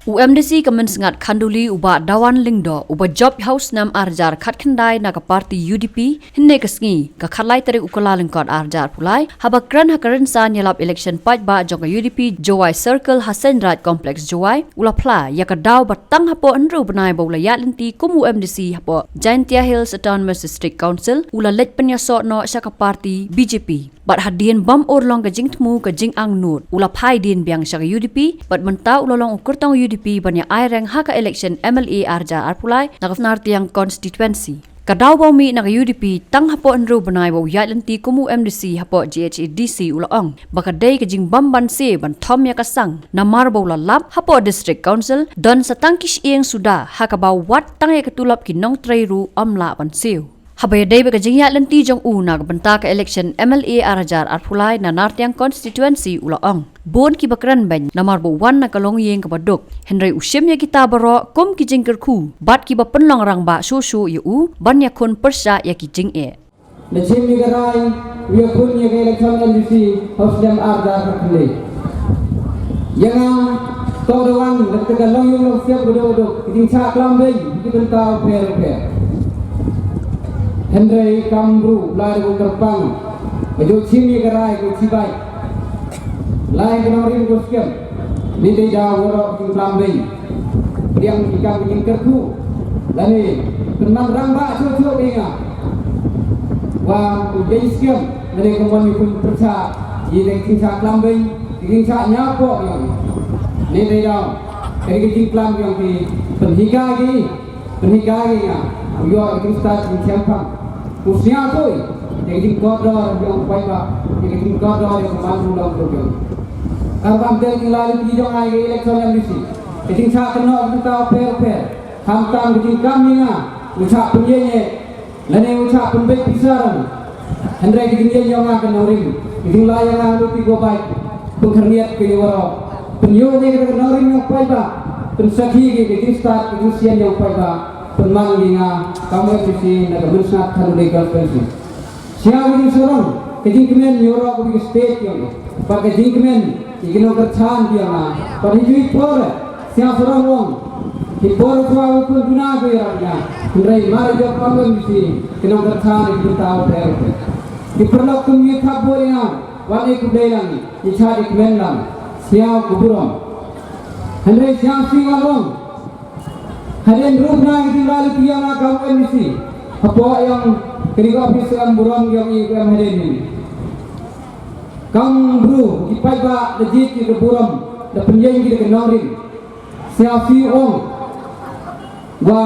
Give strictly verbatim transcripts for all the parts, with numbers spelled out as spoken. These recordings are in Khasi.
U MDC ka Mynsngat Khanduli u Bah Dawan Lyngdoh uba jop ha u snem ar hajar khatkhyndai na ka party UDP, hynne ka sngi ka khatlai tarik u Kyllalyngkot ar hajar arphew lai, haba kren ha ka rynsan ïalap election paidbah jong ka UDP Jowai Circle ha Seiñraij Complex Jowai, u la phla ïa ka daw ba tang hapoh hynriew bnai ba u la ïaid lynti kum u MDC hapoh Jaintia Hills Autonomous District Council u la leit pynïasoh noh sha ka party BJP. Bad hadien bym urlong ka jingthmu ka jingangnud, u la phai dien biang sha ka UDP, bad mynta u la long u kyrtong UDP ban ïa aireng ha ka election MLA ar hajar arphew lai na ka Nartiang constituency. Ka daw ba u mih na ka UDP tang hapoh hynriew bnai ba u ïaid lynti kum u MDC hapoh GHADC, u la ong ba ka dei ka jingbymbanse ban thom ïa ka sang, namar ba u la lap hapoh District Council don sa tang ki shyieng suda, ha kaba wat tang ïa ka tulop ki nongtrei ruh ym lah ban siew. Haba ïadei bad ka jingïaid lynti jong u na ka bynta ka election MLA ar hajar arphew lai na Nartiang constituency, u la ong, bun kiba kren beiñ namar ba u wan na ka longïing kaba duk, hynrei u shim ïa kita baroh kum ki jingkyrkhu bad kiba pynlong rangbah shuh shuh ïa u ban ïakhun pyrshah ïa ki jingeh. Na shim ïa ka rai, u ïakhun ïa ka election MDC ha u snem ar hajar khatkhyndai. Ïa nga, to da wan da kata ka longïing longsiap ba duk ba duk, ka jingshah klam beiñ ha ki bynta bapher bapher. Hynrei kam bru, u Blai da u kyrpang, ka jong u shim ïa ka rai ka u chibai. Lai ka nongrim ka u skhem. Ngi dei da waroh ka jingklam beiñ. Pdiang ki kam ka jingkyrkhu lane pynman rangbah shuh shuh ïa nga. Wa u dei skhem lane ka mon ïa u pynpyrshah ïa ka jingshah klam beiñ, ka jingshah ñiewpoh ïa u. Ngi dei da ka dei ka jingklam ïa u, pynhikai ïa u. Pynhikai ïa nga, u ïoh ïa ka jingstad jingshemphang. U sngewthuh ïa ka jingkordor jong u paidbah, ïa ka jingkordor ïa ka manbru longbriew jong u. Kaba ym dei ka jinglaitluid jong nga ïa ka election MDC, ka jingshah kynnoh ka bynta bapher bapher. Khamtam ka jingkam ïa nga, u shah pynïeng eh, lane u shah pynbeit pisa ruh. Hynrei ka jingïeng jong nga ka nongrim, ka jinglait jong nga ha lynti ko bait, pynkhyrngiat ïa ki waroh. Pynïoh ïa ka nongrim jong u paidbah, pynsakhi ïa ka jingstad ka jingsian jong u paidbah, pynman ïa nga kam u MDC na ka Mynsngat Khanduli constituency. Sha ka jingsarong, ka jingkmen ïa waroh kawei ka state jong nga, bad ka jingkmen ïa ki nongkyrchan jong nga, bad ha kawei ka por, sha sarong ong, ki por shuwa u pun duna ko ïa nga, hynrei mar jong kam u MDC, ki nongkyrchan ïa ki bynta bapher bapher. Ki paralok kum ïa thap bor ïa nga, wat ïa khublei lang, ïa shad ïa kmen lang, sha ka burom. Hynrei sha shu ong, hadien ruh na ka jinglaitluid ïa nga kam u MDC, hapoh ïa kane ka office em burom ïa ngi kum hadien ni. Kam bru, ki paidbah da jied ki da burom, da pynïeng ki da ka nongrim. Sha shu ong, wa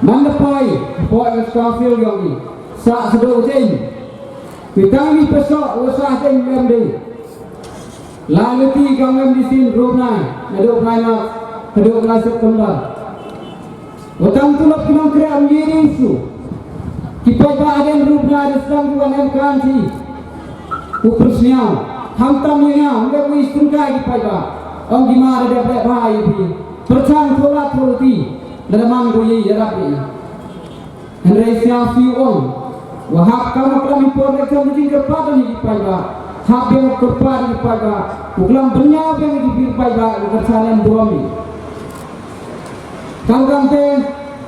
man da poi, poi ka sha shu ong, sa shu dei. Ki tang ni peso, wa sa shu ong mem dei. Laitluid kam u MDC ruh na, naduh na, naduh na September. Wa tang tulop ki nongkren ïa ri su. Ki paidbah hadien ruh na da sdang ki wan em kan ti. U pyrsngew. Khamtam ïa nga, ym dei u isynkai ki paidbah. Ong ki ma da dep leh bha ïa phi. Pyrshang thola thol ti. Da man ko ïa ïarap ïa. Hynrei sha shu ong. Wa hap kam u klam i por da kam jingkyrpad ïa ki paidbah. Hap biang kyrpad ïa ki paidbah. U klam bynñiaw biang ïa ki paidbah. U kyrchan em burom ïa. Kam kam te,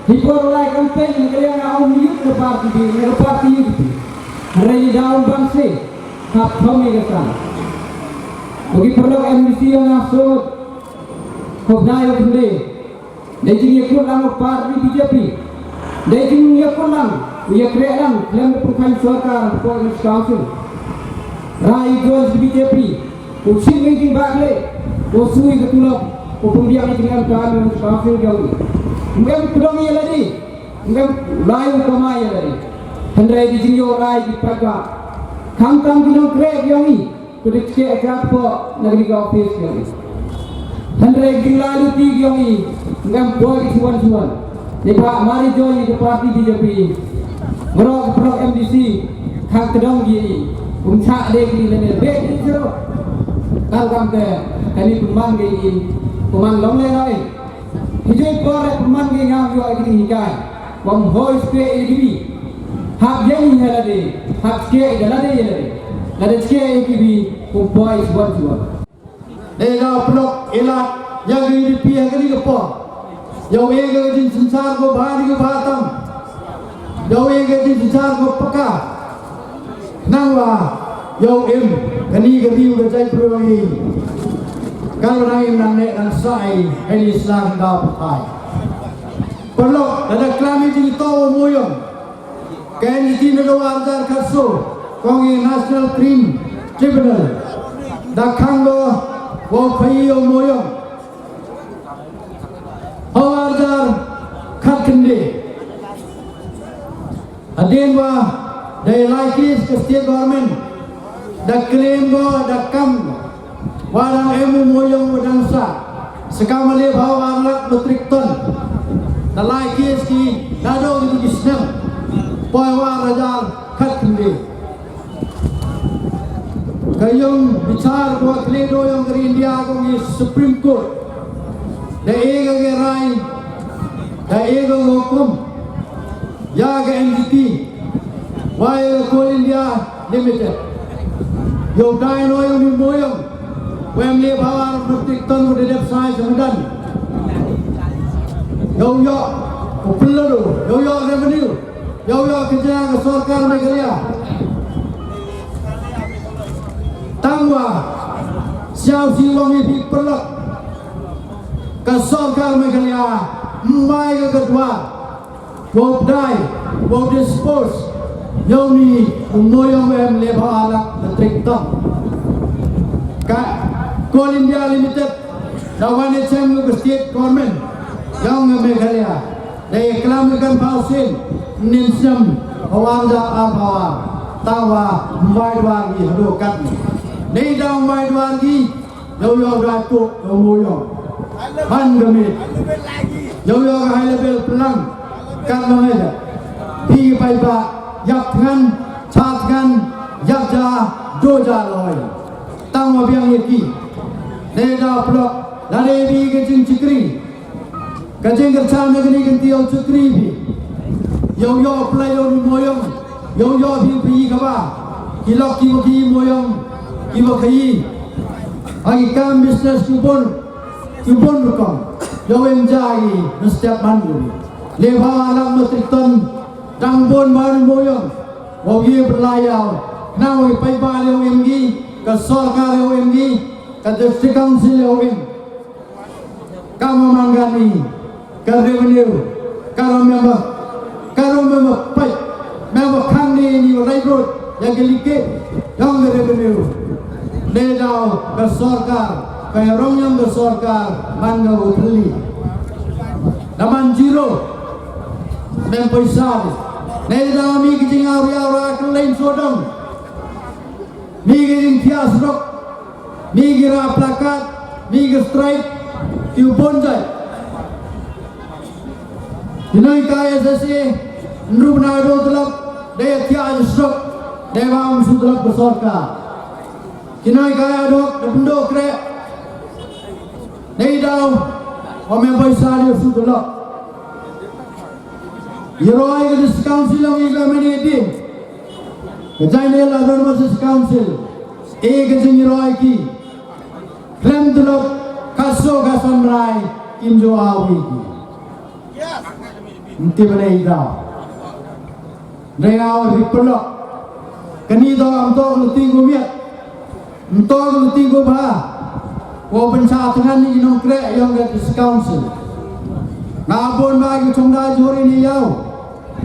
hi por lai kam te, ni kaliang na ong ïa ka party bi, ïa ka party ïa ka party. Hynrei ni daw ban se, hap thom ïa ka sang. Bagi paralok MDC ïa nga sot, hop dai ïa ka khynde. Dei jingïakut lang u party BJP. Dei jingïakut lang, u ïakreh lang, khlem da pyrkhat sorkar, hapoh District Council. Rai join BJP. U shim ïa ka jingbakla, u shu ïa ka tulop, u pynbiang ïa ka jingem ka em ka shu jong. Ngem pdong ïa lade, ngem lai u kamai ïa lade. Hynrei da jingïoh rai ki paidbah. Khamtam ki nongtrei jong ngi, ki da teh ka hapoh na ka office jong ngi. Hynrei ki laitluid jong ngi, ngem poi ki shuwan shuwan. Neibhah mar ïa join ïa ka party BJP. Baroh ki paralok MDC, khang kdong ki, um shah de ki lane beh ki shuh. Kal kam te, kane pynman ki, pynman long lehnoh. Hi jong por pynman ki ngam ïoh ki jinghikai. Bym hoi skeh ïa ki bi. Hap ïeng ïa lade, hap skeh ïa lade ïa lade. Lada skeh ïa ki bi, um poi shuwan shuwan. Dei na u paralok Ilat, Ïa ka UDP ha kane ka por, ïa u e ka jingsynshar ko bha ni ko bha tam, ïa u e ka jingsynshar ko paka. Nangwa ïa u im kane ka ri u ka jaitbynriew ngi. Ka la nang im nang neh nang sah ïa i sla ka daw pathai. Paralok, lada klam ïa jingïatoh u Mooiong, ka NGT naduh ar hajar khatsaw, ka ong ïa National Crime Tribunal da khang ko wa u phaïi ïa u Mooiong. Ha u ar hajar khatkhynde, hadien wa da ïalai case ka state government, da claim ko, da kam ko, wa dang em u Mooiong wa dang sah, sa kam wa leh bha u ar lak metric ton. Da lai case ki naduh kito ki snem, poi u ar hajar khatkhynde. Ka ïing bichar ko wa khleh duh ïong ka ri India, ka ong ïa Supreme Court, da e ka ki rai, da e ka ki hukum ïa ka NGT wa ïa ka Coal India Limited. Ïa u dai noh ïa u Mooiong wa em leh bha u ar metric ton wa da dep sai sa madan. Ïa u ïoh u pynlut, ïa u ïoh revenue, ïa u ïoh ka jia ka sorkar Meghalaya. Tangwa siaw si u ong ïa phi paralok, ka sorkar Meghalaya ym wai ka ka dwar wow pdai, wow dispose ïa une u Mooiong wa em leh bha u ar lak metric ton. Ka Coal India Limited da wan ïashem ïa ka state government jong ka Meghalaya, da ïaklam ïa ka pawsien, ynnin snem ha u ar hajar arphew ar. Tangwa ym wai dwar ngi haduh katne. Neidaw ym wai dwar ngi, ïa u ïoh u dai tuh ïa u Mooiong. Han ka miet, ïa u ïoh ka high level pynlang. Katba ngi ïa phi ki paidbah, ïap thngan, cha thngan, ïap ja, duh ja loi. Tangwa biang ïa ki. Neidaw paralok, lada ïa phi ka jingshakri, ka jingkyrshan na kane ka kynti, ïa u shakri phi, ïa u ïoh u pynlait ïa u Mooiong, ïa u ïoh phi phi kaba ki lok kiba ki Mooiong kiba khaïi ha ki kam business ki bun, ki bun rukom, ïa u em ja ki na step man ki. Leh bha u ar lak metric ton dang bun bha u Mooiong. Wow ïa pynlait ïa u, nang u paidbah ïa u em ki, ka sorkar ïa u em ki, ka District Council ïa u em. Ka ma man kane ka revenue ka ruh member, ka ruh member peit, member khang ne ni rai rut ïa ka liket jong ka revenue. Neidaw ka sorkar, ka ïarong jong ka sorkar man ka u thylli. Da man zero, mem poisa. Neidaw mi ki jingawria awra ka lane sodong. Mi ki jingthiah surok, mi ki rah placard, mi ki strike, ki u bun jait. Ki nonghikai SSA, ynru bnai duh tylop, da ïa thiah surok, da ïa bam shu tylop ka sorkar. Ki nonghikai ad hoc, da pynduh kreh. Neidaw, ym em poisa da ïa shu tylop. Ïa roi ka District Council ong ïa ka mane dien. Ka Jaiñtia Hills Autonomous District Council, e ka jingïaroi ki. Khlem tylop, khatsaw khatsan bnai, kim ju aw ïa ki. Nti bnai daw. Neidaw ri pynlok. Kani daw am daw luti gumiat. Nto luti ko bha. Ko pynshah tngan ïa ki nongkreh ïong ka District Council. Nga bun bha ki chongda jhur ïa ïaw.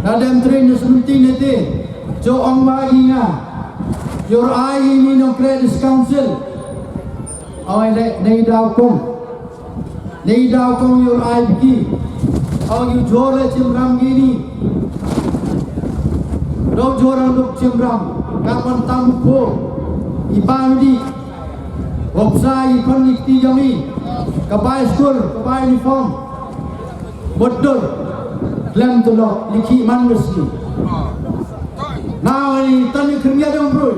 Na dem trin ne seventeen ne te. Jo ong bha ki nga. Yor ai ïa ki nongkreh District Council. Oi le, neidaw kong. Neidaw kong ïor ai biki. Ong ïu jhur le chimram kini. Dok jhur ang dok chimram. Ka pon tam pho. I bang di. Wapsa i pon i kti jong i. Ka bai school, ka bai uniform. Bot dur. Klem tu lok, likhi man besi. Now, i tan i khyndiat jong brui.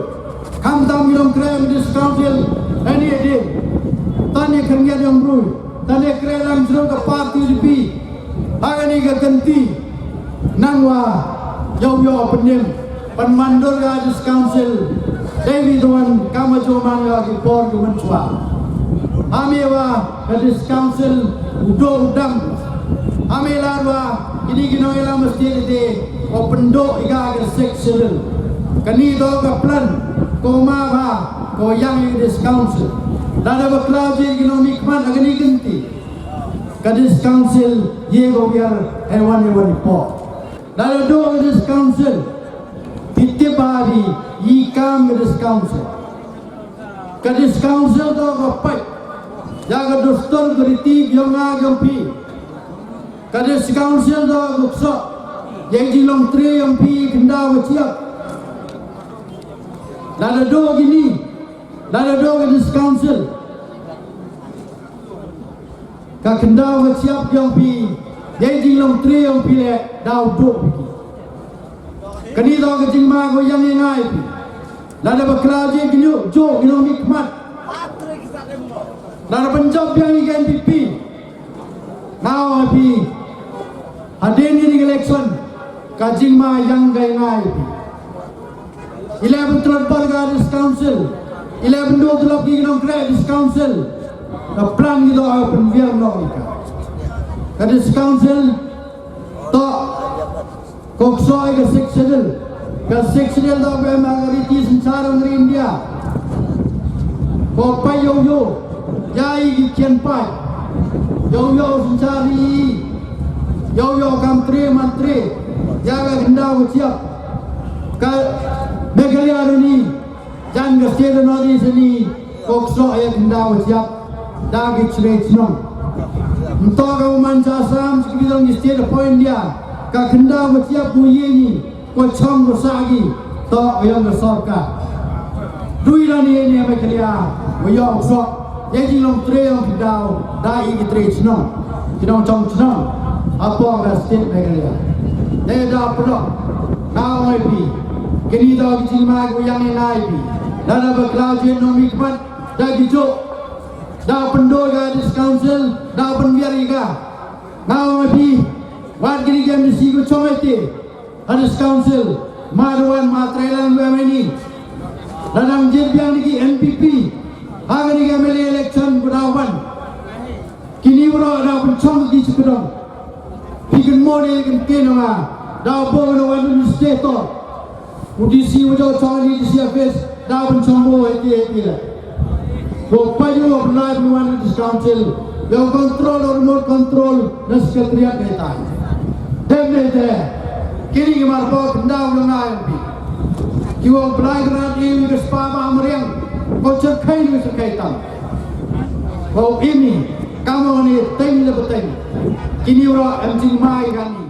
Kham tam i long krem District Council, ani edin. Tan i khyndiat jong brui. Tan i krem lang jrong ka party di pi. Hagani ka kenti. Nangwa, yow yow penim. Pan mandor ka District Council. David Wan, kama joman ka ki por ki menchwa. Ami wa, Ka District Council u duk u dam. Ame la dua kini kino ila mesti de o penduk iga ka Sixth Schedule. Kani do ka plan ko ma ba ko yang i District Council. Lada ba klau je kino mi kman agani genti. Ka District Council ye ko biar hewan hewan po. Lada do ka District Council. Titip hari i kam ka District Council. Ka District Council do ka pait ya ka dustur ka riti biong nga biong pi. Ka District Council do ka ksok ya i jinglong tri biong pi kenda wa chiap. Lada do gini, lada do ka District Council. Ka kenda wa chiap biong pi, ya i jinglong tri biong pi le daw do pi. Kani do ka jingma ko yang yang ai pi. Lada ba klau je kini jo kini mi kmat. Lada penjop yang i N P P. Now pi hadin ni election ka jingma yang gai ngai pi. Ila bentrot bar ka District Council. Ila bendu telok ki nong kre District Council. Ka plan ni do penviar no ika. Ka District Council to Ko ksoi ka Sixth Schedule. Ka Sixth Schedule da ba ma ka riti synshar ng India. Ko pa yo yo. Ya i ki kian pa. Yo yo synshar i. Yo yo kam tre man tre. Ya ka kenda ko chiap. Ka Meghalaya ni. Jan ka state North East ni ko ksok ya kenda wa chiap da ki chre chnong. Nto ka man cha sam chi ki dong ki state point dia ka kenda wa chiap ku ye ni ko chong ko sa gi to yang ka sorkar. Dui la ni ni Meghalaya wa yo ksok ya jinglong tre yang ki daw da i ki tre chnong. Ki nong chong chnong apo ka state Meghalaya. Ne da pulok na oi pi. Kini da ki jingma ku yang ni nai pi. Da da ba klau je no mi kmat da ki jo. Da pendo ga District Council da penbiar i ga. Na oi pi. Wat kini ga mi si ku chong ai te. Hadis Council, Madhawan, Matrailang, Wemeni. Ladang jit biang diki N P P. Haga diki M L A election ku dawan. Kini bro da pun chong di chukudong. Pikin mo ne kin kena nga. Da bo no wan ni stator. U D C u jo chong ni D C office. Da pun chong bo eti eti la. Ko payu of life nuan District Council. Yang control or remote control na secretariat netai. Dem netai. Kini ki mar bok ndaw na ngai pi. Ki wong pelai berat ni ni ke spa ba meriang. Ko cerkai ni cerkai tam. Ko ini kamu ni tem le betem. Kini ura M T mai kan ni.